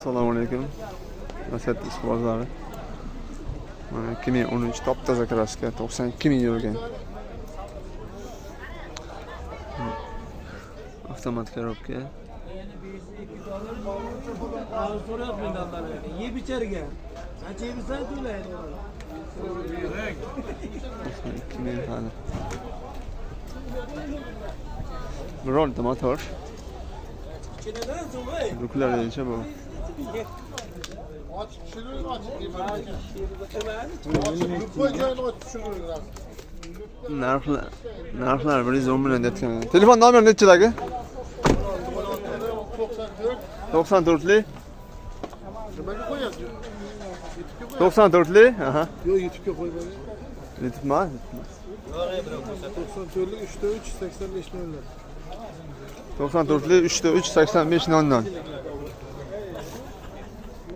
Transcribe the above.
Assalomu alaykum. Lacetti ishqibozlari. Mana 2013, top toza краска, 92 ming yurgan. Avtomat коробка. Abi soruyoruz mendanlar öyle. Yiyip içerken. Sen çevirsen söyleyin orada. 92 ming hali. Bironta motor. Çineden sonra. Luklar necha bu? Açık düşürür, açık değil. Lütfen joyini açık düşürür. Narxlar 110 million deyotgan. Telefon nomeri nechi aka? 94. 94lik. Nimaga qo'yapsiz? YouTube'ga qo'yapsiz. 94lik. Aha. Yo'q, YouTube'ga qo'ymadi. YouTube'mi? 94'lük 3'te 3 85 00. 94lik 3 3 85 00.